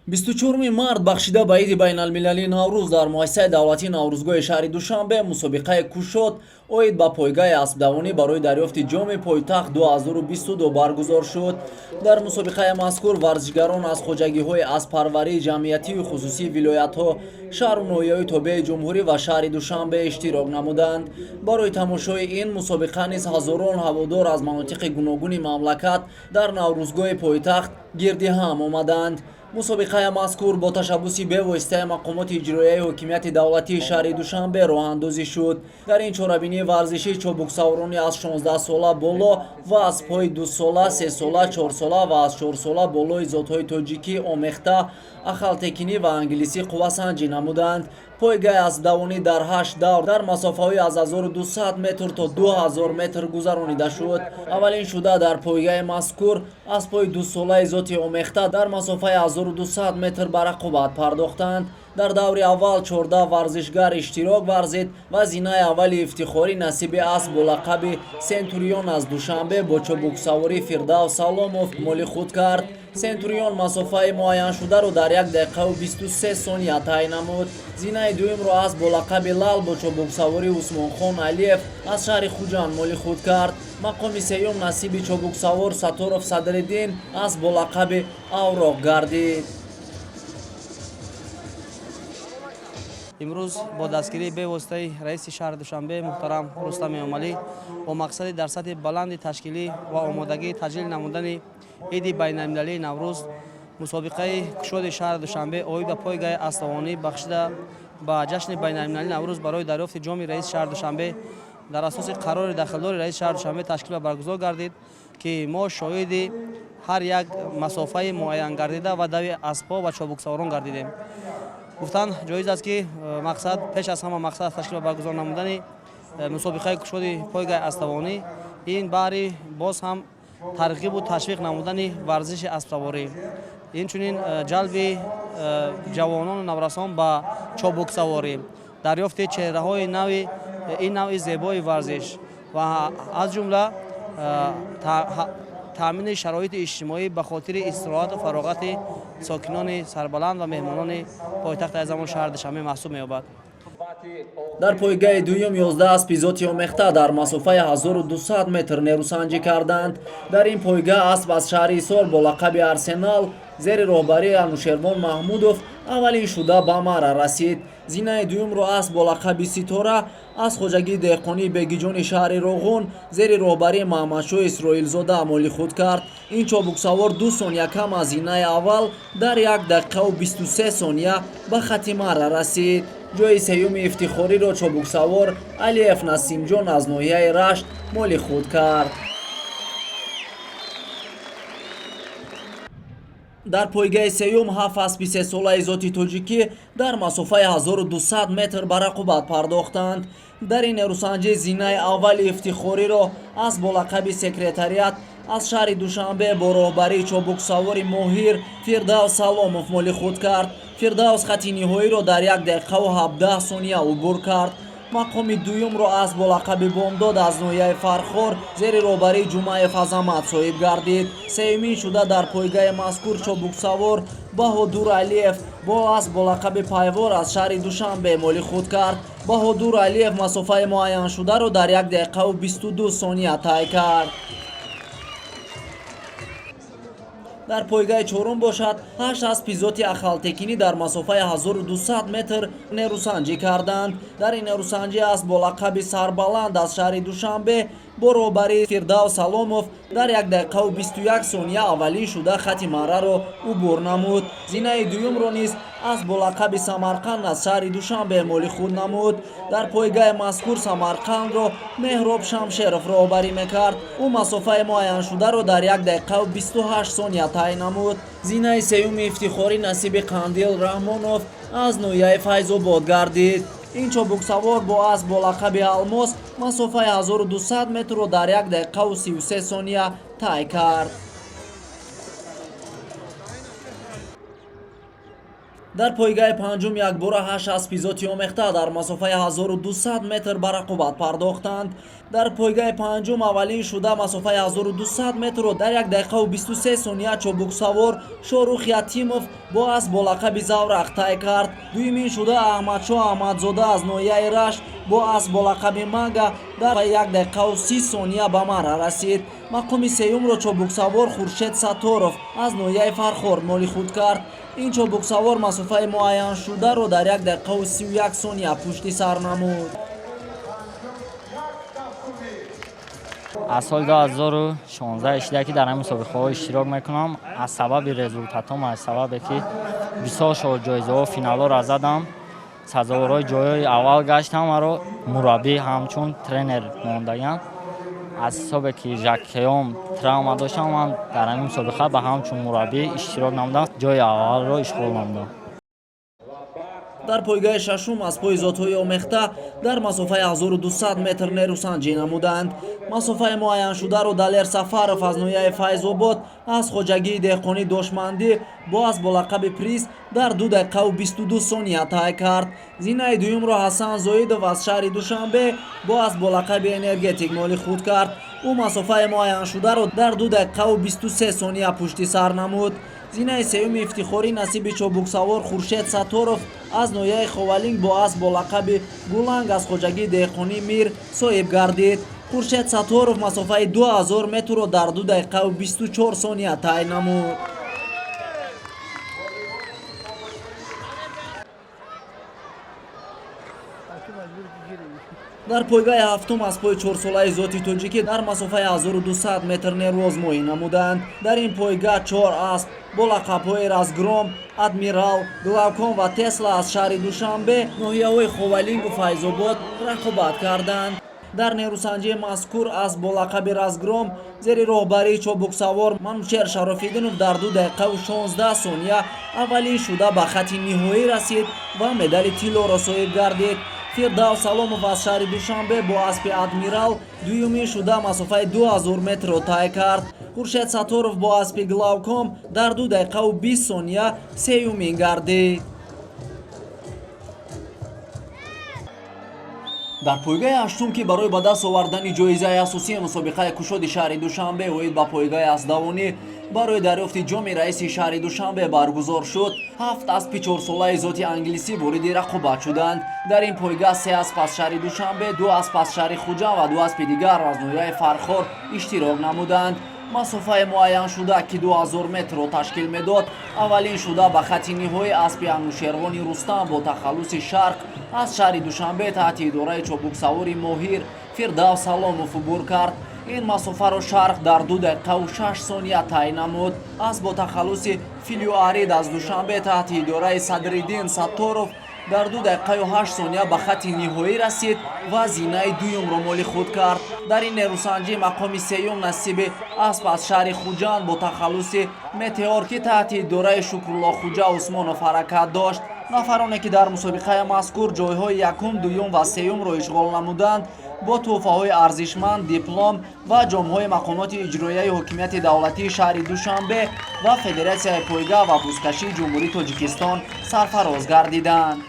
24 март бахшида ба иди байналмилалии Наврӯз дар муассисаи давлатии Наврӯзгоҳи шаҳри Душанбе мусобиқаи кушод оид ба пойгаи аспдавонӣ барои дарёфти ҷоми пойтахт 2022 баргузор шуд. Дар мусобиқаи мазкур варзишгарон аз хоҷагиҳои асппарварии ҷамъиятию хусусии вилоятҳо, шаҳру ноҳияҳои тобеи ҷумҳурӣ ва шаҳри Душанбе иштирок намуданд. Барои тамошои ин мусобиқа низ ҳазорон ҳаводор аз манотиқи гуногуни мамлакат дар Наврӯзгоҳи пойтахт гирди ҳам омаданд. Мусобиқаи мазкур бо ташаббуси бевоситаи мақомоти иҷроияи ҳокимияти давлатии шаҳри Душанбе роҳандозӣ шуд. Дар ин чорабинии варзишӣ чобуксаворони аз 16 сола боло ва аспҳои дусола, сесола, чорсола ва аз чорсола болои зотҳои тоҷикӣ, омехта, ахалтекинӣ ва англисӣ қуввасанҷӣ намуданд. Пойгаи аспдавонӣ дар ҳашт давр дар масофаҳои аз 1200 метр то 2000 метр гузаронида шуд. Аввалин шуда дар пойгаи мазкур аспҳои дусолаи зоти омехта дар масофаи 1200 метр ба рақобат пардохтанд. Дар даври аввал 14 варзишгар иштирок варзид ва зинаи аввали ифтихорӣ насиби асп бо лақаби Сентурион аз Душанбе бо чобуксаворӣ Фирдавс Саломов моли худ кард. Сентурион масофаи муайяншударо дар 1 дақиқаву 23 сония тай намуд. Зинаи дуюмро асп бо лақаби Лал бо чобуксавории Усмонхон Алиев аз шаҳри Хуҷанд моли худ кард. Мақоми сеюм насиби чобуксавор Сатторов Садриддин, асп бо лақаби Авроқ гардид. Имрӯз бо дастгирии бевоситаи раиси шаҳри Душанбе муҳтарам Рустам Эмомалӣ бо мақсади дар сатҳи баланди ташкилӣ ва омодагӣ таҷлил намудани иди байналмилалии Наврӯз мусобиқаи кушоди шаҳри Душанбе оид ба пойгаи аспдавонӣ бахшида ба ҷашни байналмилалии Наврӯз барои дарёфти ҷоми раиси шаҳри Душанбе дар асоси қарори дахлдори раиси шаҳри Душанбе ташкил ва баргузор гардид, ки мо шоҳиди ҳар як масофаи муайянгардида ва дави аспҳо ва чобуксаворон гардидем. Гуфтан ҷоиз аст, ки мақсад, пеш аз ҳама мақсад аз ташкил ва баргузор намудани мусобиқаи кушоди пойгаи аспдавонӣ ин баҳри боз ҳам тарғибу ташвиқ намудани варзиши аспсаворӣ, инчунин ҷалби ҷавонону наврасон ба чобуксаворӣ, дарёфти чеҳраҳои нави ин навъи зебои варзиш ва аз ҷумла таъмини шароити иҷтимоӣ ба хотири истироҳату фароғати сокинони сарбаланд ва меҳмонони пойтахти азамон шаҳри Душанбе маҳсуб меёбад. Дар пойгаи дуюм 11 аспи зоти омехта дар масофаи 1200 метр нерӯсанҷӣ карданд. Дар ин пойга асп аз шаҳри Ҳисор бо лақаби Арсенал зери роҳбарии Анушервон Маҳмудов аввалин шуда ба марра расид. Зинаи дуюмро асп бо лақаби Ситора аз хоҷагии деҳқонии Бегиҷони шаҳри Роғун зери роҳбарии Маҳмадшоҳ Исроилзода моли худ кард. Ин чобуксавор 2 сония кам аз зинаи аввал дар 1 дақиқаву 23 сония ба хати марра расид. Ҷои сеюми ифтихориро чобуксавор Алиев Насимҷон аз ноҳияи Рашт моли худ кард. Дар пойгаи сеюм ҳафт аспи сесолаи зоти тоҷикӣ дар масофаи 1200 метр ба рақобат пардохтанд. Дар ин нерӯсанҷӣ зинаи аввали ифтихориро асп бо лақаби Секретариат аз шаҳри Душанбе бо роҳбарии чобуксавори моҳир Фирдавс Саломов моли худ кард. Фирдавс хати ниҳоиро дар 1 дақиқаву 17 сония убур кард. Мақоми дуюмро асп бо лақаби Бомдод аз ноҳияи Фархор зери роҳбарии Ҷумъаев Азамат соҳиб гардид. Сеюмин шуда дар пойгаи мазкур чобуксавор Баҳодур Алиев бо асп бо лақаби Пайвор аз шаҳри Душанбе моли худ кард. Баҳодур Алиев масофаи муайяншударо дар 1 дақиқаву 22 сония тай кард. Дар пойгаи чорум бошад, ҳашт аспи зоти ахалтекинӣ дар масофаи 1200 метр нерӯсанҷӣ карданд. Дар ин нерӯсанҷӣ асп бо лақаби Сарбаланд аз шаҳри Душанбе бо роҳбарии Фирдавс Саломов дар 1 дақиқаву 21 сония аввалин шуда хати марраро убур намуд. Зинаи дуюмро низ асп бо лақаби Самарқанд аз шаҳри Душанбе моли худ намуд. Дар пойгаи мазкур Самарқандро Меҳроб Шамшеров роҳбарӣ мекард. Ӯ масофаи муайяншударо дар 1 дақиқаву 28 сония тай намуд. Зинаи сеюми ифтихорӣ насиби Қандил Раҳмонов аз ноҳияи Файзобод гардид. Ин чобуксавор бо асп бо лақаби Алмос масофаи 1200 метрро дар 1 дақиқаву 33 сония тай кард. Дар пойгаи панҷум якбора ҳашт аспи зоти омехта дар масофаи 1200 метр ба рақобат пардохтанд. Дар пойгаи панҷум аввалин шуда масофаи 1200 метрро дар 1 дақиқаву 23 сония чобуксавор Шорух Ятимов бо асп бо лақаби Заврақ тай кард. Дуюмин шуда Аҳмадшоҳ Аҳмадзода аз ноҳияи Рашт бо асп бо лақаби Мага дар 1 дақиқаву 30 сония ба марра расид. Мақоми сеюмро чобуксавор Хуршед Сатторов аз ноҳияи Фархор моли худ кард. Ин чобуксавор масофаи муайяншударо дар 1 дақиқаву 31 сония пушти сар намуд. Аз соли 2016 шуда, ки дар ҳамин мусобиқаҳо иштирок мекунам. Аз сабаби результатом, аз сабабе ки бисёр шо ҷоизаҳо, финалҳоро задам, сазоворҳои ҷойҳои аввал гаштам, маро мураббӣ ҳамчун тренер мондагиам. Аз ҳисобе ки жакеём травма доштам, ман дар ҳамин мусобиқа ба ҳамчун мураббӣ иштирок намудам, ҷои аввалро ишғол намудам. Дар пойгаи шашум аспҳои зотҳои омехта дар масофаи 1200 метр нерӯсанҷӣ намуданд. Масофаи муайяншударо Далер Сафаров аз ноҳияи Файзобод аз хоҷагии деҳқонӣ Дошмандӣ бо асп бо лақаби Приз дар 2 дақиқаву 22 сония тай кард. Зинаи дуюмро Ҳасан Зоидов аз шаҳри Душанбе бо асп бо лақаби Энергетик моли худ кард. Ӯ масофаи муайяншударо дар 2 дақиқаву 23 сония пушти сар намуд. Зинаи сеюми ифтихорӣ насиби чобуксавор Хуршед Сатторов аз ноҳияи Ховалинг бо асп бо лақаби Гуланг аз хоҷагии деҳқонӣ Мир соҳиб гардид. Хуршед Сатторов масофаи 2000 метрро дар 2 дақиқаву 24 сония тай намуд. Дар пойгаи ҳафтум аспҳои чорсолаи зоти тоҷикӣ дар масофаи 1200 метр нерӯозмоӣ намуданд. Дар ин пойга чор асп бо лақабҳои Разгром, Адмирал, Главком ва Тесла аз шаҳри Душанбе, ноҳияҳои Ховалингу Файзобод рақобат карданд. Дар нерӯсанҷии мазкур асп бо лақаби Разгром зери роҳбарии чобуксавор Манучер Шарофиддинов дар 2 дақиқаву 16 сония аввалин шуда ба хатти ниҳоӣ расид ва медали тиллоро соҳиб гардид. Фирдавс Саломов аз шаҳри Душанбе бо аспи Адмирал дуюмин шуда масофаи 2000 метрро тай кард. Хуршед Сатторов бо аспи Главком дар 2 дақиқаву 20 сония сеюмин гардид. Дар пойгаи ҳаштум, ки барои ба даст овардани ҷоизаи асосии мусобиқаи кушоди шаҳри Душанбе оид ба пойгаи аспдавонӣ барои дарёфти ҷоми раиси шаҳри Душанбе баргузор шуд, ҳафт аспи чорсолаи зоти англисӣ вориди рақобат шуданд. Дар ин пойга се асп аз шаҳри Душанбе, ду асп аз шаҳри Хуҷанд ва ду аспи дигар аз ноҳияи Фархор иштирок намуданд. Масофаи муайяншуда, ки 2000 метрро ташкил медод, аввалин шуда ба хатти ниҳоӣ аспи Анушервони Рустам бо тахаллуси Шарқ аз шаҳри Душанбе таҳти идораи чобуксавори моҳир Фирдавс Саломов убур кард. Ин масофаро Шарқ дар 2 дақиқаву 6 сония тай намуд. Асп бо тахаллуси Филюарид аз Душанбе таҳти идораи Садриддин Сатторов дар 2 дақиқаю 8 сония ба хатти ниҳоӣ расид ва зинаи дуюмро моли худ кард. Дар ин нерӯсанҷӣ мақоми сеюм насиби асп аз шаҳри Хуҷанд бо тахаллуси Метеор, ки таҳти идораи Шукрулло Хуҷа Усмонов ҳаракат дошт. Нафароне, ки дар мусобиқаи мазкур ҷойҳои якум, дуюм ва сеюмро ишғол намуданд, бо тӯҳфаҳои арзишманд, диплом ва ҷомҳои мақомоти иҷроияи ҳокимияти давлатии шаҳри Душанбе ва Федератсияи пойга ва бузкашии Ҷумҳурии Тоҷикистон сарфароз гардиданд.